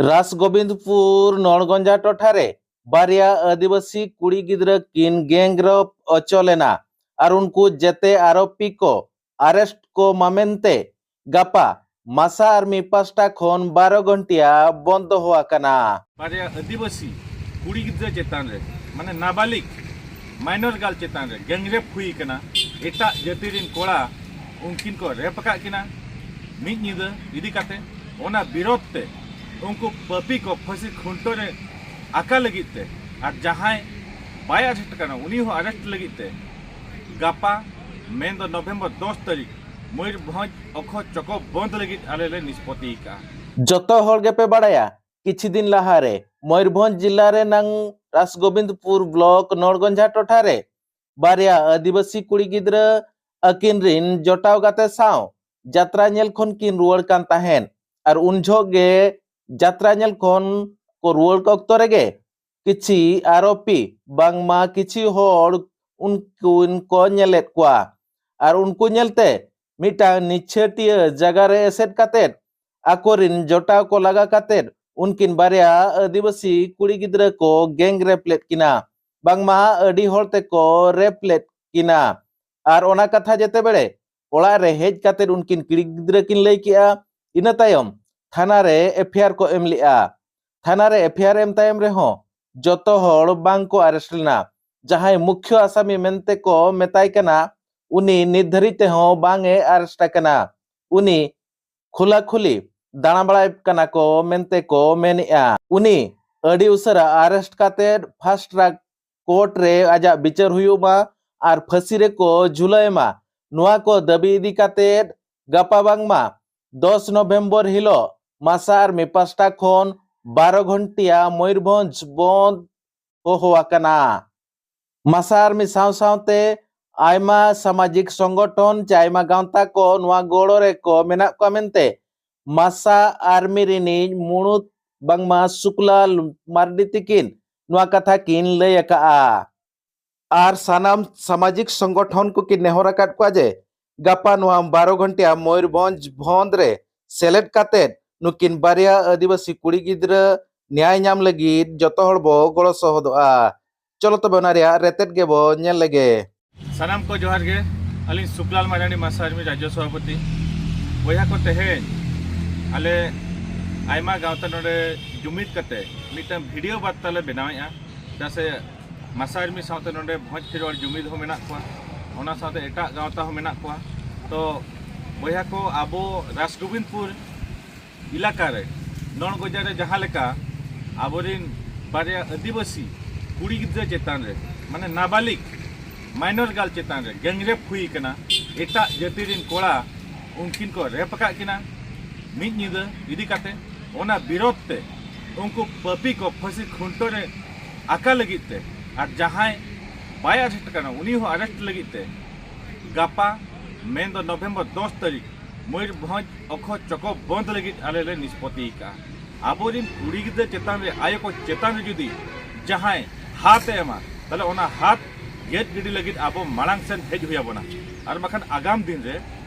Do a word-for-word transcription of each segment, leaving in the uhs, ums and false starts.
ᱨᱟᱥᱜᱳᱵᱤᱱᱫᱯᱩᱨ ᱱᱚᱲᱜᱚᱸᱡᱟ ᱴᱚᱴᱷᱟ ᱨᱮ ᱵᱟᱨᱭᱟ ᱟᱹᱫᱤᱵᱟᱹᱥᱤ ᱠᱩᱲᱤ ᱜᱤᱫᱽᱨᱟᱹ ᱠᱤᱱ gang rape ᱚᱪᱚ ᱞᱮᱱᱟ ᱟᱨ ᱩᱱᱠᱩ ᱡᱮᱛᱮ ᱟᱨᱳᱯᱤ ᱠᱚ arrest ᱠᱚ ᱢᱟ ᱢᱮᱱᱛᱮ ᱜᱟᱯᱟ ᱢᱟᱥᱟ ᱟᱨᱢᱤ ᱯᱟᱥᱴᱟ ᱠᱷᱚᱱ ᱵᱟᱨᱚ ᱜᱷᱚᱱᱴᱤᱭᱟ ᱵᱚᱱᱫ ᱫᱚᱦᱚ ᱟᱠᱟᱱᱟ᱾ ᱵᱟᱨᱭᱟ ᱟᱹᱫᱤᱵᱟᱹᱥᱤ ᱠᱩᱲᱤ ᱜᱤᱫᱽᱨᱟᱹ ᱪᱮᱛᱟᱱ ᱨᱮ, ᱢᱟᱱᱮ ᱱᱟᱵᱟᱞᱤᱜ minor girl ᱪᱮᱛᱟᱱ ᱨᱮ gang rape ᱦᱩᱭ ᱟᱠᱟᱱᱟ᱾ ᱮᱴᱟᱜ ᱡᱟᱹᱛᱤ ᱨᱮᱱ ᱠᱚᱲᱟ ᱩᱱᱠᱤᱱ ᱠᱚ rape ᱟᱠᱟᱫ ᱠᱤᱱᱟ ᱢᱤᱫ ᱧᱤᱫᱟᱹ ᱤᱫᱤ ᱠᱟᱛᱮ᱾ ᱚᱱᱟ ᱵᱤᱨᱚᱫᱷ ᱛᱮ ᱩᱱᱠᱩ ᱯᱟᱹᱯᱤ ᱠᱚ ᱯᱷᱟᱹᱥᱤ ᱠᱷᱩᱱᱴᱟᱹᱣ ᱨᱮ ᱟᱠᱟ ᱞᱟᱹᱜᱤᱫ ᱛᱮ ᱟᱨ ᱡᱟᱦᱟᱸᱭ ᱵᱟᱭ arrest ᱠᱟᱱᱟ ᱩᱱᱤ ᱦᱚᱸ arrest ᱞᱟᱹᱜᱤᱫ ᱛᱮ ᱜᱟᱯᱟ, ᱢᱮᱱᱫᱚ November ᱫᱚᱥ ᱛᱟᱹᱨᱤᱠᱷ ᱢᱚᱭᱩᱨᱵᱷᱚᱸᱡᱽ ᱚᱠᱷᱚ ᱪᱚᱠᱚ ᱵᱚᱱᱫ ᱞᱟᱹᱜᱤᱫ ᱟᱞᱮ ᱞᱮ ᱱᱤᱥᱯᱚᱛᱤ ᱟᱠᱟᱫᱼᱟ᱾ ᱡᱚᱛᱚ ᱦᱚᱲ ᱜᱮᱯᱮ ᱵᱟᱲᱟᱭᱟ, ᱠᱤᱪᱷᱩ ᱫᱤᱱ ᱞᱟᱦᱟᱨᱮ ᱢᱚᱭᱩᱨᱵᱷᱚᱸᱡᱽ ᱡᱤᱞᱟ ᱨᱮᱱᱟᱝ ᱨᱟᱥᱜᱳᱵᱤᱱᱫᱯᱩᱨ block ᱱᱚᱲᱜᱚᱸᱡᱟ ᱴᱚᱴᱷᱟ ᱨᱮ ᱵᱟᱨᱭᱟ ᱟᱹᱫᱤᱵᱟᱹᱥᱤ ᱠᱩᱲᱤ ᱜᱤᱫᱽᱨᱟᱹ ᱟᱹᱠᱤᱱ ᱨᱤᱱ ᱡᱚᱴᱟᱣ ᱜᱟᱛᱮ ᱥᱟᱶ ᱡᱟᱛᱨᱟ ᱧᱮᱞ ᱠᱷᱚᱱ ᱠᱤᱱ ᱨᱩᱣᱟᱹᱲ ᱠᱟᱱ ᱛᱟᱦᱮᱸᱫ ᱟᱨ ᱩᱱ ᱡᱚᱦᱚᱜ ᱜᱮ ᱡᱟᱛᱨᱟ ᱧᱮᱞ ᱠᱷᱚᱱ ᱠᱚ ᱨᱩᱣᱟᱹᱲ ᱚᱠᱛᱚ ᱨᱮᱜᱮ ᱠᱤᱪᱷᱤ ᱟᱨᱳᱯᱤ ᱵᱟᱝᱢᱟ ᱠᱤᱪᱷᱤ ᱦᱚᱲ ᱩᱱᱠᱤᱱ ᱠᱚ ᱧᱮᱞᱮᱫ ᱠᱚᱣᱟ ᱟᱨ ᱩᱱᱠᱩ ᱧᱮᱞᱛᱮ ᱢᱤᱫᱴᱟᱝ ᱱᱤᱪᱷᱟᱹᱴᱤᱭᱟᱹ ᱡᱟᱭᱜᱟ ᱨᱮ ᱮᱥᱮᱫ ᱠᱟᱛᱮᱫ ᱟᱠᱚᱨᱤᱱ ᱡᱚᱴᱟᱣ ᱠᱚ ᱞᱟᱜᱟ ᱠᱟᱛᱮᱫ ᱩᱱᱠᱤᱱ ᱵᱟᱨᱭᱟ ᱟᱹᱫᱤᱵᱟᱹᱥᱤ ᱠᱩᱲᱤ ᱜᱤᱫᱽᱨᱟᱹ ᱠᱚ gang rape ᱞᱮᱫ ᱠᱤᱱᱟ᱾ ᱵᱟᱝᱢᱟ ᱟᱹᱰᱤ ᱦᱚᱲ ᱛᱮᱠᱚ rape ᱞᱮᱫ ᱠᱤᱱᱟ᱾ ᱟᱨ ᱚᱱᱟ ᱠᱟᱛᱷᱟ ᱡᱮᱛᱮ ᱵᱮᱲᱮ ᱚᱲᱟᱜ ᱨᱮ ᱦᱮᱡ ᱠᱟᱛᱮᱫ ᱩᱱᱠᱤᱱ ᱠᱩᱲᱤ ᱜᱤᱫᱽᱨᱟᱹ ᱠᱤᱱ ᱞᱟᱹᱭ ᱠᱮᱜᱼᱟ, ᱤᱱᱟᱹ ᱛᱟᱭᱚᱢ ᱛᱷᱟᱱᱟ ᱨᱮ FIR ᱠᱚ ᱮᱢ ᱞᱮᱜᱼᱟ᱾ ᱛᱷᱟᱱᱟ ᱨᱮ FIR ᱮᱢ ᱛᱟᱭᱚᱢ ᱨᱮᱦᱚᱸ ᱡᱚᱛᱚ ᱦᱚᱲ ᱵᱟᱝ ᱠᱚ arrest ᱞᱮᱱᱟ᱾ ᱡᱟᱦᱟᱸᱭ ᱢᱩᱠᱷᱭᱚ ᱟᱥᱟᱢᱤ ᱢᱮᱱᱛᱮ ᱠᱚ ᱢᱮᱛᱟᱭ ᱠᱟᱱᱟ, ᱩᱱᱤ ᱱᱤᱛ ᱫᱷᱟᱹᱨᱤᱡ ᱛᱮᱦᱚᱸ ᱵᱟᱝ ᱮ arrest ᱟᱠᱟᱱᱟ᱾ ᱩᱱᱤ ᱠᱷᱩᱞᱟᱹᱠᱷᱩᱞᱤ ᱫᱟᱬᱟ ᱵᱟᱲᱟᱭ ᱠᱟᱱᱟ ᱠᱚ ᱢᱮᱱᱛᱮ ᱠᱚ ᱢᱮᱱᱮᱜᱼᱟ᱾ ᱩᱱᱤ ᱟᱹᱰᱤ ᱩᱥᱟᱹᱨᱟ arrest ᱠᱟᱛᱮᱫ fast track court ᱨᱮ ᱟᱡᱟᱜ ᱵᱤᱪᱟᱹᱨ ᱦᱩᱭᱩᱜ ᱢᱟ ᱟᱨ ᱯᱷᱟᱹᱥᱤ ᱨᱮᱠᱚ ᱡᱷᱩᱞᱟᱹᱭ ᱢᱟ᱾ ᱱᱚᱣᱟ ᱠᱚ ᱫᱟᱹᱵᱤ ᱤᱫᱤ ᱠᱟᱛᱮᱫ ᱜᱟᱯᱟ ᱵᱟᱝᱢᱟ ᱫᱚᱥ ᱱᱚᱵᱷᱮᱢᱵᱚᱨ ᱦᱤᱞᱳᱜ ᱢᱟᱥᱟ ᱟᱨᱢᱤ ᱯᱟᱥᱴᱟ ᱠᱷᱚᱱ ᱵᱟᱨᱚ ᱜᱷᱚᱱᱴᱤᱭᱟ ᱢᱚᱭᱩᱨᱵᱷᱚᱸᱡᱽ ᱵᱚᱱᱫ ᱦᱚᱦᱚ ᱟᱠᱟᱱᱟ᱾ ᱢᱟᱥᱟ ᱟᱨᱢᱤ ᱥᱟᱶ ᱥᱟᱶᱛᱮ ᱟᱭᱢᱟ ᱥᱟᱢᱟᱡᱤᱠ ᱥᱚᱝᱜᱚᱴᱷᱚᱱ ᱪᱮ ᱟᱭᱢᱟ ᱜᱟᱶᱛᱟ ᱠᱚ ᱱᱚᱣᱟ ᱜᱚᱲᱚ ᱨᱮᱠᱚ ᱢᱮᱱᱟᱜ ᱠᱚᱣᱟ ᱢᱮᱱᱛᱮ ᱢᱟᱥᱟ ᱟᱨᱢᱤ ᱨᱤᱱᱤᱡ ᱢᱩᱬᱩᱛ ᱵᱟᱝᱢᱟ ᱥᱩᱠᱞᱟ ᱢᱟᱨᱰᱤ ᱛᱤᱠᱤᱱ ᱱᱚᱣᱟ ᱠᱟᱛᱷᱟ ᱠᱤᱱ ᱞᱟᱹᱭ ᱟᱠᱟᱜᱼᱟ᱾ ᱟᱨ ᱥᱟᱱᱟᱢ ᱥᱟᱢᱟᱡᱤᱠ ᱥᱚᱝᱜᱚᱴᱷᱚᱱ ᱠᱚᱠᱤᱱ ᱱᱮᱦᱚᱨ ᱟᱠᱟᱫ ᱠᱚᱣᱟ ᱡᱮ ᱜᱟᱯᱟ ᱱᱚᱣᱟ ᱵᱟᱨᱚ ᱜᱷᱚᱱᱴᱤᱭᱟ ᱢᱚᱭᱩᱨᱵᱷᱚᱸᱡᱽ ᱵᱚᱱᱫ ᱨᱮ ᱥᱮᱞᱮᱫ ᱠᱟᱛᱮᱫ ᱱᱩᱠᱤᱱ ᱵᱟᱨᱭᱟ ᱟᱹᱫᱤᱵᱟᱹᱥᱤ ᱠᱩᱲᱤ ᱜᱤᱫᱽᱨᱟᱹ ᱱᱮᱭᱟᱭ ᱧᱟᱢ ᱞᱟᱹᱜᱤᱫ ᱡᱚᱛᱚ ᱦᱚᱲ ᱵᱚ ᱜᱚᱲᱚ ᱥᱚᱦᱚᱫᱚᱜᱼᱟ᱾ ᱪᱚᱞᱚ ᱛᱚᱵᱮ ᱚᱱᱟ ᱨᱮᱭᱟᱜ ᱨᱮᱛᱮᱫ ᱜᱮᱵᱚ ᱧᱮᱞ ᱞᱮᱜᱮ᱾ ᱥᱟᱱᱟᱢ ᱠᱚ ᱡᱚᱦᱟᱨ ᱜᱮ᱾ ᱟᱹᱞᱤᱧ ᱥᱩᱠᱞᱟᱞ ᱢᱟᱨᱟᱱᱰᱤ, ᱢᱟᱥᱟ ᱟᱨᱢᱤ ᱨᱟᱡᱽᱡᱚ ᱥᱚᱵᱷᱟᱯᱚᱛᱤ᱾ ᱵᱚᱭᱦᱟ ᱠᱚ, ᱛᱮᱦᱮᱧ ᱟᱞᱮ ᱟᱭᱢᱟ ᱜᱟᱶᱛᱟ ᱱᱚᱰᱮ ᱡᱩᱢᱤᱫ ᱠᱟᱛᱮ ᱢᱤᱫᱴᱟᱝ ᱵᱷᱤᱰᱤᱭᱳ ᱵᱟᱨᱛᱟ ᱞᱮ ᱵᱮᱱᱟᱣᱮᱫᱼᱟ᱾ ᱪᱮᱫᱟᱜ ᱥᱮ ᱢᱟᱥᱟ ᱟᱨᱢᱤ ᱥᱟᱶᱛᱮ ᱱᱚᱰᱮ ᱵᱷᱚᱸᱡᱽ ᱠᱷᱮᱨᱣᱟᱲ ᱡᱩᱢᱤᱫ ᱦᱚᱸ ᱢᱮᱱᱟᱜ ᱠᱚᱣᱟ, ᱚᱱᱟ ᱥᱟᱶᱛᱮ ᱮᱴᱟᱜ ᱜᱟᱶᱛᱟ ᱦᱚᱸ ᱢᱮᱱᱟᱜ ᱠᱚᱣᱟ᱾ ᱛᱚ ᱵᱚᱭᱦᱟ ᱠᱚ, ᱟᱵᱚ ᱨᱟᱡᱽᱜᱳᱵᱤᱱᱫᱽᱯᱩᱨ ᱮᱞᱟᱠᱟ ᱨᱮ, ᱱᱚᱲᱜᱚᱡᱟ ᱨᱮ ᱡᱟᱦᱟᱸ ᱞᱮᱠᱟ ᱟᱵᱚᱨᱮᱱ ᱵᱟᱨᱭᱟ ᱟᱹᱫᱤᱵᱟᱹᱥᱤ ᱠᱩᱲᱤ ᱜᱤᱫᱽᱨᱟᱹ ᱪᱮᱛᱟᱱ ᱨᱮ, ᱢᱟᱱᱮ ᱱᱟᱵᱟᱞᱤᱜ, ᱢᱟᱭᱱᱚᱨ ᱜᱟᱨᱞ ᱪᱮᱛᱟᱱ ᱨᱮ ᱜᱮᱝ ᱨᱮᱯ ᱦᱩᱭ ᱠᱟᱱᱟ, ᱮᱴᱟᱜ ᱡᱟᱹᱛᱤ ᱨᱮᱱ ᱠᱚᱲᱟ ᱩᱱᱠᱤᱱ ᱠᱚ ᱨᱮᱯ ᱟᱠᱟᱫ ᱠᱤᱱᱟ ᱢᱤᱫ ᱧᱤᱫᱟᱹ ᱤᱫᱤ ᱠᱟᱛᱮ, ᱚᱱᱟ ᱵᱤᱨᱚᱫᱷ ᱛᱮ ᱩᱱᱠᱩ ᱯᱟᱹᱯᱤ ᱠᱚ ᱯᱷᱟᱹᱥᱤ ᱠᱷᱩᱱᱴᱟᱹᱣ ᱨᱮ ᱟᱠᱟ ᱞᱟᱹᱜᱤᱫ ᱛᱮ, ᱟᱨ ᱡᱟᱦᱟᱸᱭ ᱵᱟᱭ ᱟᱨᱮᱥᱴ ᱠᱟᱱᱟ ᱩᱱᱤ ᱦᱚᱸ ᱟᱨᱮᱥᱴ ᱞᱟᱹᱜᱤᱫ ᱛᱮ ᱜᱟᱯᱟ, ᱢᱮᱱᱫᱚ ᱱᱚᱵᱷᱮᱢᱵᱚᱨ ᱫᱚᱥ ᱛᱟᱹᱨᱤᱠᱷ, ᱢᱚᱭᱩᱨᱵᱷᱚᱸᱡᱽ ᱚᱠᱷᱚ ᱪᱚᱠᱚ ᱵᱚᱱᱫ ᱞᱟᱹᱜᱤᱫ ᱟᱞᱮ ᱞᱮ ᱱᱤᱥᱯᱚᱛᱤ ᱟᱠᱟᱫᱼᱟ᱾ ᱟᱵᱚᱨᱮᱱ ᱠᱩᱲᱤ ᱜᱤᱫᱽᱨᱟᱹ ᱪᱮᱛᱟᱱ ᱨᱮ, ᱟᱭᱳ ᱠᱚ ᱪᱮᱛᱟᱱ ᱨᱮ ᱡᱩᱫᱤ ᱡᱟᱦᱟᱸᱭ ᱦᱟᱛ ᱮ ᱮᱢᱟ, ᱛᱟᱦᱞᱮ ᱚᱱᱟ ᱦᱟᱛ ᱜᱮᱫ ᱜᱤᱰᱤ ᱞᱟᱹᱜᱤᱫ ᱟᱵᱚ ᱢᱟᱲᱟᱝ ᱥᱮᱱ ᱦᱮᱡ ᱦᱩᱭ ᱟᱵᱚᱱᱟ᱾ ᱟᱨ ᱵᱟᱠᱷᱟᱱ ᱟᱜᱟᱢ ᱫᱤᱱ ᱨᱮ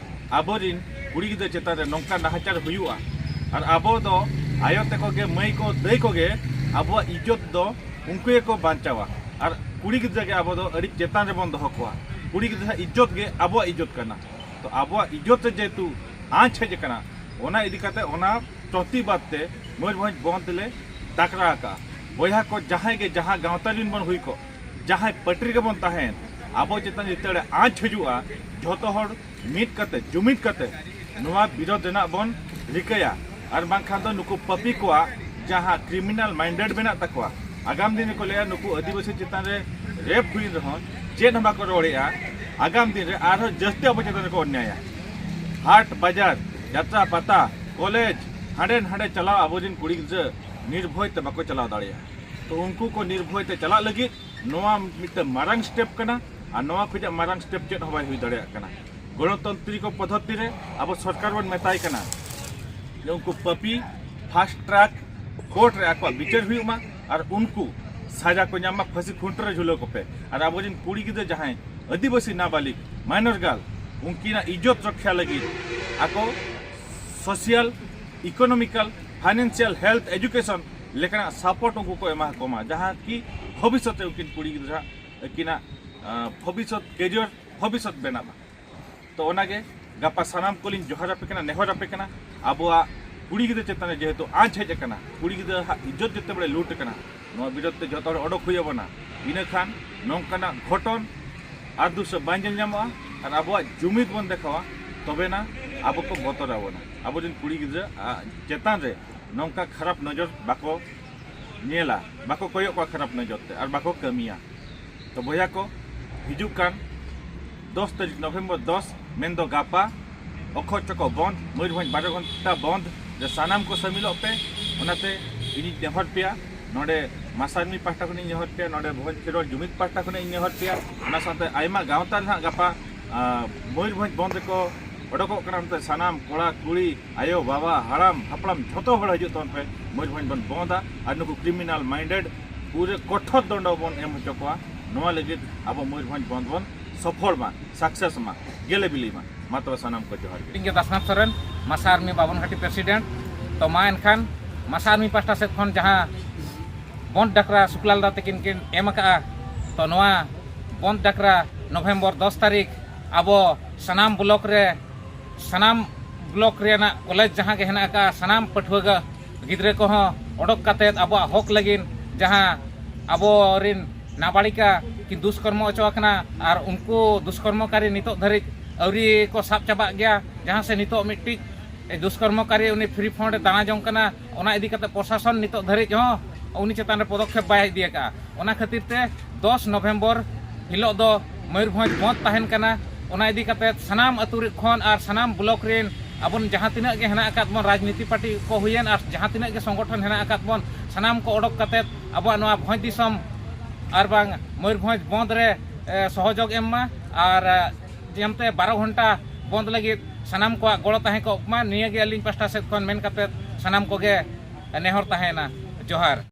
ᱟᱵᱚᱨᱮᱱ ᱠᱩᱲᱤ ᱜᱤᱫᱽᱨᱟᱹ ᱪᱮᱛᱟᱱ ᱨᱮ ᱱᱚᱝᱠᱟ ᱱᱟᱦᱟᱪᱟᱨ ᱦᱩᱭᱩᱜᱼᱟ᱾ ᱟᱨ ᱟᱵᱚ ᱫᱚ ᱟᱭᱳ ᱛᱟᱠᱚ ᱜᱮ, ᱢᱟᱹᱭ ᱠᱚ, ᱫᱟᱹᱭ ᱠᱚᱜᱮ ᱟᱵᱚᱣᱟᱜ ᱤᱡᱽᱡᱚᱛ ᱫᱚ ᱩᱱᱠᱩ ᱜᱮᱠᱚ ᱵᱟᱧᱪᱟᱣᱟ᱾ ᱟᱨ ᱠᱩᱲᱤ ᱜᱤᱫᱽᱨᱟᱹ ᱜᱮ ᱟᱵᱚ ᱫᱚ ᱟᱹᱰᱤ ᱪᱮᱛᱟᱱ ᱨᱮᱵᱚᱱ ᱫᱚᱦᱚ ᱠᱚᱣᱟ᱾ ᱠᱩᱲᱤ ᱜᱤᱫᱽᱨᱟᱹ ᱤᱡᱽᱡᱚᱛ ᱜᱮ ᱟᱵᱚᱣᱟᱜ ᱤᱡᱽᱡᱚᱛ ᱠᱟᱱᱟ᱾ ᱛᱚ ᱟᱵᱚᱣᱟᱜ ᱤᱡᱽᱡᱚᱛ ᱨᱮ ᱡᱮᱦᱮᱛᱩ ᱟᱸᱪ ᱦᱮᱡ ᱟᱠᱟᱱᱟ, ᱚᱱᱟ ᱤᱫᱤ ᱠᱟᱛᱮ ᱚᱱᱟ ᱯᱨᱚᱛᱤᱵᱟᱫ ᱛᱮ ᱢᱚᱭᱩᱨᱵᱷᱚᱸᱡᱽ ᱵᱚᱱᱫ ᱞᱮ ᱰᱟᱠᱨᱟ ᱟᱠᱟᱫᱼᱟ᱾ ᱵᱚᱭᱦᱟ ᱠᱚ, ᱡᱟᱦᱟᱸᱭ ᱜᱮ ᱡᱟᱦᱟᱸ ᱜᱟᱶᱛᱟ ᱨᱮᱱ ᱵᱚᱱ ᱦᱩᱭ ᱠᱚᱜ, ᱡᱟᱦᱟᱸᱭ ᱯᱟᱹᱴᱤ ᱨᱮᱜᱮ ᱵᱚᱱ ᱛᱟᱦᱮᱸᱱ, ᱟᱵᱚ ᱪᱮᱛᱟᱱ ᱡᱮᱛᱮ ᱟᱸᱪ ᱦᱤᱡᱩᱜᱼᱟ, ᱡᱷᱚᱛᱚ ᱦᱚᱲ ᱢᱤᱫ ᱠᱟᱛᱮ, ᱡᱩᱢᱤᱫ ᱠᱟᱛᱮ ᱱᱚᱣᱟ ᱵᱤᱨᱳᱫᱷ ᱨᱮᱱᱟᱜ ᱵᱚᱱ ᱨᱤᱠᱟᱹᱭᱟ᱾ ᱟᱨ ᱵᱟᱝᱠᱷᱟᱱ ᱫᱚ ᱱᱩᱠᱩ ᱯᱟᱹᱯᱤ ᱠᱚᱣᱟᱜ ᱡᱟᱦᱟᱸ ᱠᱨᱤᱢᱤᱱᱟᱞ ᱢᱟᱭᱤᱱᱰᱮᱰ ᱢᱮᱱᱟᱜ ᱛᱟᱠᱚᱣᱟ, ᱟᱜᱟᱢ ᱫᱤᱱ ᱨᱮᱠᱚ ᱞᱟᱹᱭᱟ, ᱱᱩᱠᱩ ᱟᱹᱫᱤᱵᱟᱹᱥᱤ ᱪᱮᱛᱟᱱ ᱨᱮ ᱨᱮᱯ ᱦᱩᱭᱮᱱ ᱨᱮᱦᱚᱸ ᱪᱮᱫ ᱦᱚᱸ ᱵᱟᱠᱚ ᱨᱚᱲᱮᱜᱼᱟ, ᱟᱜᱟᱢ ᱫᱤᱱ ᱨᱮ ᱟᱨᱦᱚᱸ ᱡᱟᱹᱥᱛᱤ ᱟᱵᱚ ᱪᱮᱛᱟᱱ ᱨᱮᱠᱚ ᱚᱱᱱᱭᱟᱭᱟ᱾ ᱦᱟᱴ ᱵᱟᱡᱟᱨ, ᱡᱟᱛᱨᱟ ᱯᱟᱛᱟ, ᱠᱚᱞᱮᱡᱽ, ᱦᱟᱸᱰᱮ ᱱᱟᱸᱰᱮ ᱪᱟᱞᱟᱣ ᱟᱵᱚᱨᱮᱱ ᱠᱩᱲᱤ ᱜᱤᱫᱽᱨᱟᱹ ᱱᱤᱨᱵᱷᱚᱭ ᱛᱮ ᱵᱟᱠᱚ ᱪᱟᱞᱟᱣ ᱫᱟᱲᱮᱭᱟᱜᱼᱟ᱾ ᱛᱚ ᱩᱱᱠᱩ ᱠᱚ ᱱᱤᱨᱵᱷᱚᱭ ᱛᱮ ᱪᱟᱞᱟᱜ ᱞᱟᱹᱜᱤᱫ ᱱᱚᱣᱟ ᱢᱤᱫᱴᱟᱝ ᱢᱟᱨᱟᱝ ᱥᱴᱮᱯ ᱠᱟᱱᱟ, ᱟᱨ ᱱᱚᱣᱟ ᱠᱷᱚᱱᱟᱜ ᱢᱟᱨᱟᱝ ᱥᱴᱮᱯ ᱪᱮᱫ ᱦᱚᱸ ᱵᱟᱭ ᱦᱩᱭ ᱫᱟᱲᱮᱭᱟᱜ ᱠᱟᱱᱟ᱾ ᱜᱚᱱᱚᱛᱚᱱᱛᱨᱤᱠ ᱯᱚᱫᱽᱫᱷᱚᱛᱤ ᱨᱮ ᱟᱵᱚ ᱥᱚᱨᱠᱟᱨ ᱵᱚᱱ ᱢᱮᱛᱟᱭ ᱠᱟᱱᱟ ᱡᱮ ᱩᱱᱠᱩ ᱯᱟᱹᱯᱤ ᱯᱷᱟᱥᱴ ᱴᱨᱟᱠ ᱠᱳᱨᱴ ᱨᱮ ᱟᱠᱚᱣᱟᱜ ᱵᱤᱪᱟᱹᱨ ᱦᱩᱭᱩᱜ ᱢᱟ ᱟᱨ ᱩᱱᱠᱩ ᱥᱟᱡᱟ ᱠᱚ ᱧᱟᱢ ᱢᱟ, ᱯᱷᱟᱹᱥᱤ ᱠᱷᱩᱱᱴᱟᱹᱣ ᱨᱮ ᱡᱷᱩᱞᱟᱹᱣ ᱠᱚᱯᱮ᱾ ᱟᱨ ᱟᱵᱚᱨᱮᱱ ᱠᱩᱲᱤ ᱜᱤᱫᱽᱨᱟᱹ ᱡᱟᱦᱟᱸᱭ ᱟᱹᱫᱤᱵᱟᱹᱥᱤ ᱱᱟᱵᱟᱞᱤᱜ, ᱢᱟᱭᱱᱚᱨ ᱜᱟᱨᱞ, ᱩᱱᱠᱤᱱᱟᱜ ᱤᱡᱽᱡᱚᱛ ᱨᱚᱠᱷᱟ ᱞᱟᱹᱜᱤᱫ ᱟᱠᱚ social economical, financial, health, education ᱞᱮᱠᱟᱱᱟᱜ support ᱩᱱᱠᱩ ᱠᱚ ᱮᱢᱟ ᱠᱚᱢᱟ, ᱡᱟᱦᱟᱸ ᱠᱤ ᱵᱷᱚᱵᱤᱥᱥᱚᱛ ᱨᱮ ᱩᱱᱠᱤᱱ ᱠᱩᱲᱤ ᱜᱤᱫᱽᱨᱟᱹ ᱟᱹᱠᱤᱱᱟᱜ ᱵᱷᱚᱵᱤᱥᱥᱚᱛ, career, ᱵᱷᱚᱵᱤᱥᱥᱚᱛ ᱵᱮᱱᱟᱜᱼᱟ᱾ ᱛᱚ ᱚᱱᱟᱜᱮ ᱜᱟᱯᱟ ᱥᱟᱱᱟᱢ ᱠᱚᱞᱤᱧ ᱡᱚᱦᱟᱨ ᱟᱯᱮ ᱠᱟᱱᱟ, ᱱᱮᱦᱚᱨ ᱟᱯᱮ ᱠᱟᱱᱟ, ᱟᱵᱚᱣᱟᱜ ᱠᱩᱲᱤ ᱜᱤᱫᱽᱨᱟᱹ ᱪᱮᱛᱟᱱ ᱨᱮ ᱡᱮᱦᱮᱛᱩ ᱟᱸᱪ ᱦᱮᱡ ᱟᱠᱟᱱᱟ, ᱠᱩᱲᱤ ᱜᱤᱫᱽᱨᱟᱹ ᱦᱟᱜ ᱤᱡᱽᱡᱚᱛ ᱡᱮᱛᱮ ᱵᱮᱲᱮ ᱞᱩᱴ ᱟᱠᱟᱱᱟ, ᱱᱚᱣᱟ ᱵᱤᱨᱳᱫᱷ ᱛᱮ ᱡᱚᱛᱚ ᱦᱚᱲ ᱚᱰᱚᱠ ᱦᱩᱭ ᱟᱵᱚᱱᱟ᱾ ᱤᱱᱟᱹᱠᱷᱟᱱ ᱱᱚᱝᱠᱟᱱᱟᱜ ᱜᱷᱚᱴᱚᱱ ᱟᱨ ᱫᱩᱥᱟᱹ ᱵᱟᱝ ᱧᱮᱞ ᱧᱟᱢᱚᱜᱼᱟ᱾ ᱟᱨ ᱟᱵᱚᱣᱟᱜ ᱡᱩᱢᱤᱫ ᱵᱚᱱ ᱫᱮᱠᱷᱟᱣᱟ, ᱛᱚᱵᱮᱱᱟ ᱟᱵᱚ ᱠᱚ ᱵᱚᱛᱚᱨ ᱟᱵᱚᱱᱟ᱾ ᱟᱵᱚᱨᱮᱱ ᱠᱩᱲᱤ ᱜᱤᱫᱽᱨᱟᱹ ᱪᱮᱛᱟᱱ ᱨᱮ ᱱᱚᱝᱠᱟ ᱠᱷᱟᱨᱟᱯ ᱱᱚᱡᱚᱨ ᱵᱟᱠᱚ ᱧᱮᱞᱟ, ᱵᱟᱠᱚ ᱠᱚᱭᱚᱜ ᱠᱚᱣᱟ ᱠᱷᱟᱨᱟᱯ ᱱᱚᱡᱚᱨ ᱛᱮ, ᱟᱨ ᱵᱟᱠᱚ ᱠᱟᱹᱢᱤᱭᱟ᱾ ᱛᱚ ᱵᱚᱭᱦᱟ ᱠᱚ, ᱦᱤᱡᱩᱜ ᱠᱟᱱ ᱫᱚᱥ ᱛᱟᱹᱨᱤᱠᱷ ᱱᱚᱵᱷᱮᱢᱵᱚᱨ ᱫᱚᱥ, ᱢᱮᱱᱫᱚ ᱜᱟᱯᱟ, ᱚᱠᱷᱚ ᱪᱚᱠᱚ ᱵᱚᱱᱫ, ᱢᱚᱭᱩᱨᱵᱷᱚᱸᱡᱽ ᱵᱟᱨᱚ ᱜᱷᱚᱱᱴᱟ ᱵᱚᱱᱫ ᱨᱮ ᱥᱟᱱᱟᱢ ᱠᱚ ᱥᱟᱹᱢᱤᱞᱚᱜ ᱯᱮ᱾ ᱚᱱᱟᱛᱮ ᱤᱧᱤᱧ ᱱᱮᱦᱚᱨ ᱯᱮᱭᱟ, ᱱᱚᱰᱮ ᱢᱟᱥᱟ ᱟᱨᱢᱤ ᱯᱟᱦᱴᱟ ᱠᱷᱚᱱᱤᱧ ᱱᱮᱦᱚᱨ ᱯᱮᱭᱟ, ᱱᱚᱰᱮ ᱵᱷᱚᱸᱡᱽ ᱠᱷᱮᱨᱣᱟᱲ ᱡᱩᱢᱤᱫ ᱯᱟᱦᱴᱟ ᱠᱷᱚᱱᱤᱧ ᱱᱮᱦᱚᱨ ᱯᱮᱭᱟ, ᱚᱱᱟ ᱥᱟᱶᱛᱮ ᱟᱭᱢᱟ ᱜᱟᱶᱛᱟ ᱨᱮᱱᱟᱜ ᱜᱟᱯᱟ ᱟᱨ ᱢᱚᱭᱩᱨᱵᱷᱚᱸᱡᱽ ᱵᱚᱱᱫᱷ ᱨᱮᱠᱚ ᱚᱰᱚᱠᱚᱜ ᱠᱟᱱᱟ᱾ ᱚᱱᱛᱮ ᱥᱟᱱᱟᱢ ᱠᱚᱲᱟ ᱠᱩᱲᱤ, ᱟᱭᱳ ᱵᱟᱵᱟ, ᱦᱟᱲᱟᱢ ᱦᱟᱯᱲᱟᱢ ᱡᱷᱚᱛᱚ ᱦᱚᱲ ᱦᱤᱡᱩᱜ ᱛᱟᱵᱚᱱ ᱯᱮ᱾ ᱢᱚᱭᱩᱨᱵᱷᱚᱸᱡᱽ ᱵᱚᱱ ᱵᱚᱱᱫᱟ ᱟᱨ ᱱᱩᱠᱩ criminal minded ᱯᱩᱨᱟᱹ ᱠᱚᱴᱷᱳᱨ ᱫᱚᱱᱰᱚ ᱵᱚᱱ ᱮᱢ ᱦᱚᱪᱚ ᱠᱚᱣᱟ᱾ ᱱᱚᱣᱟ ᱞᱟᱹᱜᱤᱫ ᱟᱵᱚ ᱢᱚᱭᱩᱨᱵᱷᱚᱸᱡᱽ ᱵᱚᱱᱫᱷ ᱵᱚᱱ ᱥᱚᱯᱷᱚᱞ ᱢᱟ, success ᱢᱟ, ᱜᱮᱞᱮ ᱵᱤᱞᱤ ᱢᱟ᱾ ᱢᱟ ᱛᱚᱵᱮ ᱥᱟᱱᱟᱢ ᱠᱚ ᱡᱚᱦᱟᱨ ᱜᱮ᱾ ᱤᱧ ᱜᱮ ᱫᱟᱥᱱᱟᱛᱷ ᱥᱚᱨᱮᱱ, ᱢᱟᱥᱟ ᱟᱨᱢᱤ ᱵᱟᱵᱚᱱ ᱜᱷᱟᱴᱤ president᱾ ᱛᱚ ᱢᱟ ᱮᱱᱠᱷᱟᱱ ᱢᱟᱥᱟ ᱟᱨᱢᱤ ᱯᱟᱦᱴᱟ ᱥᱮᱫ ᱠᱷᱚᱱ ᱡᱟᱦᱟᱸ ᱵᱚᱱᱫᱷ ᱰᱟᱠᱨᱟ ᱥᱩᱠᱞᱟᱞ ᱫᱟ ᱛᱟᱹᱠᱤᱱ ᱠᱤᱱ ᱮᱢ ᱟᱠᱟᱫᱼᱟ, ᱛᱚ ᱱᱚᱣᱟ ᱵᱚᱱᱫᱷ ᱰᱟᱠᱨᱟ ᱱᱚᱵᱷᱮᱢᱵᱚᱨ ᱫᱚᱥ ᱛᱟᱹᱨᱤᱠᱷ ᱟᱵᱚ ᱥᱟᱱᱟᱢ ᱵᱞᱚᱠ ᱨᱮ, ᱥᱟᱱᱟᱢ ᱵᱞᱚᱠ ᱨᱮᱱᱟᱜ ᱠᱚᱞᱮᱡᱽ ᱡᱟᱦᱟᱸ ᱜᱮ ᱦᱮᱱᱟᱜ ᱟᱠᱟᱫᱼᱟ, ᱥᱟᱱᱟᱢ ᱯᱟᱹᱴᱷᱩᱣᱟᱹ ᱜᱟ-, ᱜᱤᱫᱽᱨᱟᱹ ᱠᱚᱦᱚᱸ ᱚᱰᱚᱠ ᱠᱟᱛᱮᱫ ᱟᱵᱚᱣᱟᱜ ᱦᱚᱠ ᱞᱟᱹᱜᱤᱫ ᱡᱟᱦᱟᱸ ᱟᱵᱚᱨᱤᱱ ᱱᱟᱵᱟᱲᱤᱠᱟ ᱠᱤᱱ ᱫᱩᱥᱠᱚᱨᱢᱚ ᱦᱚᱪᱚ ᱟᱠᱟᱱᱟ, ᱟᱨ ᱩᱱᱠᱩ ᱫᱩᱥᱠᱚᱨᱢᱚᱠᱟᱨᱤ ᱱᱤᱛᱚᱜ ᱫᱷᱟᱹᱨᱤᱡ ᱟᱹᱣᱨᱤ ᱠᱚ ᱥᱟᱵ ᱪᱟᱵᱟᱜ ᱜᱮᱭᱟ, ᱡᱟᱦᱟᱸ ᱥᱮ ᱱᱤᱛᱚᱜ ᱢᱤᱫᱴᱤᱡ ᱫᱩᱥᱠᱚᱨᱢᱚᱠᱟᱨᱤ ᱩᱱᱤ free fund ᱮ ᱫᱟᱬᱟ ᱡᱚᱝ ᱠᱟᱱᱟ᱾ ᱚᱱᱟ ᱤᱫᱤ ᱠᱟᱛᱮ ᱯᱨᱚᱥᱟᱥᱚᱱ ᱱᱤᱛᱚᱜ ᱫᱷᱟᱹᱨᱤᱡ ᱦᱚᱸ ᱩᱱᱤ ᱪᱮᱛᱟᱱ ᱨᱮ ᱯᱚᱫᱚᱠᱷᱮᱯ ᱵᱟᱭ ᱤᱫᱤ ᱟᱠᱟᱫᱼᱟ᱾ ᱚᱱᱟ ᱠᱷᱟᱹᱛᱤᱨ ᱛᱮ ᱫᱚᱥ ᱱᱚᱵᱷᱮᱢᱵᱚᱨ ᱦᱤᱞᱳᱜ ᱫᱚ ᱢᱚᱭᱩᱨᱵᱷᱚᱸᱡᱽ ᱵᱚᱱᱫᱷ ᱛᱟᱦᱮᱱ ᱠᱟᱱᱟ᱾ ᱚᱱᱟ ᱤᱫᱤ ᱠᱟᱛᱮ ᱥᱟᱱᱟᱢ ᱟᱹᱛᱩ ᱨᱮ ᱠᱷᱚᱱ ᱟᱨ ᱥᱟᱱᱟᱢ ᱵᱞᱚᱠ ᱨᱮᱱ ᱟᱵᱚᱱ ᱡᱟᱦᱟᱸ ᱛᱤᱱᱟᱹᱜ ᱜᱮ ᱦᱮᱱᱟᱜ ᱟᱠᱟᱫ ᱵᱚᱱ, ᱨᱟᱡᱽᱱᱤᱛᱤ ᱯᱟᱨᱴᱤ ᱠᱚ ᱦᱩᱭᱮᱱ ᱟᱨ ᱡᱟᱦᱟᱸ ᱛᱤᱱᱟᱹᱜ ᱜᱮ ᱥᱚᱝᱜᱚᱴᱷᱚᱱ ᱦᱮᱱᱟᱜ ᱟᱠᱟᱫ ᱵᱚᱱ, ᱥᱟᱱᱟᱢ ᱠᱚ ᱚᱰᱚᱠ ᱠᱟᱛᱮ ᱟᱵᱚᱣᱟᱜ ᱱᱚᱣᱟ ᱵᱷᱚᱸᱡᱽ ᱫᱤᱥᱚᱢ ᱟᱨ ᱵᱟᱝ ᱢᱚᱭᱩᱨᱵᱷᱚᱸᱡᱽ ᱵᱚᱱᱫᱷ ᱨᱮ, ᱮ, ᱥᱚᱦᱚᱡᱳᱜᱽ ᱮᱢ ᱢᱟ᱾ ᱟᱨ, ᱮ, ᱡᱟᱛᱮ ᱵᱟᱨᱚ ᱜᱷᱚᱱᱴᱟ ᱵᱚᱱᱫᱷ ᱞᱟᱹᱜᱤᱫ ᱥᱟᱱᱟᱢ ᱠᱚᱣᱟᱜ ᱜᱚᱲᱚ ᱛᱟᱦᱮᱸ ᱠᱚᱜ ᱢᱟ, ᱱᱤᱭᱟᱹ ᱜᱮ ᱟᱹᱞᱤᱧ ᱯᱟᱥᱴᱟ ᱥᱮᱫ ᱠᱷᱚᱱ ᱢᱮᱱ ᱠᱟᱛᱮ ᱥᱟᱱᱟᱢ ᱠᱚᱜᱮ ᱱᱮᱦᱚᱨ ᱛᱟᱦᱮᱸᱭᱮᱱᱟ᱾ ᱡᱚᱦᱟᱨ᱾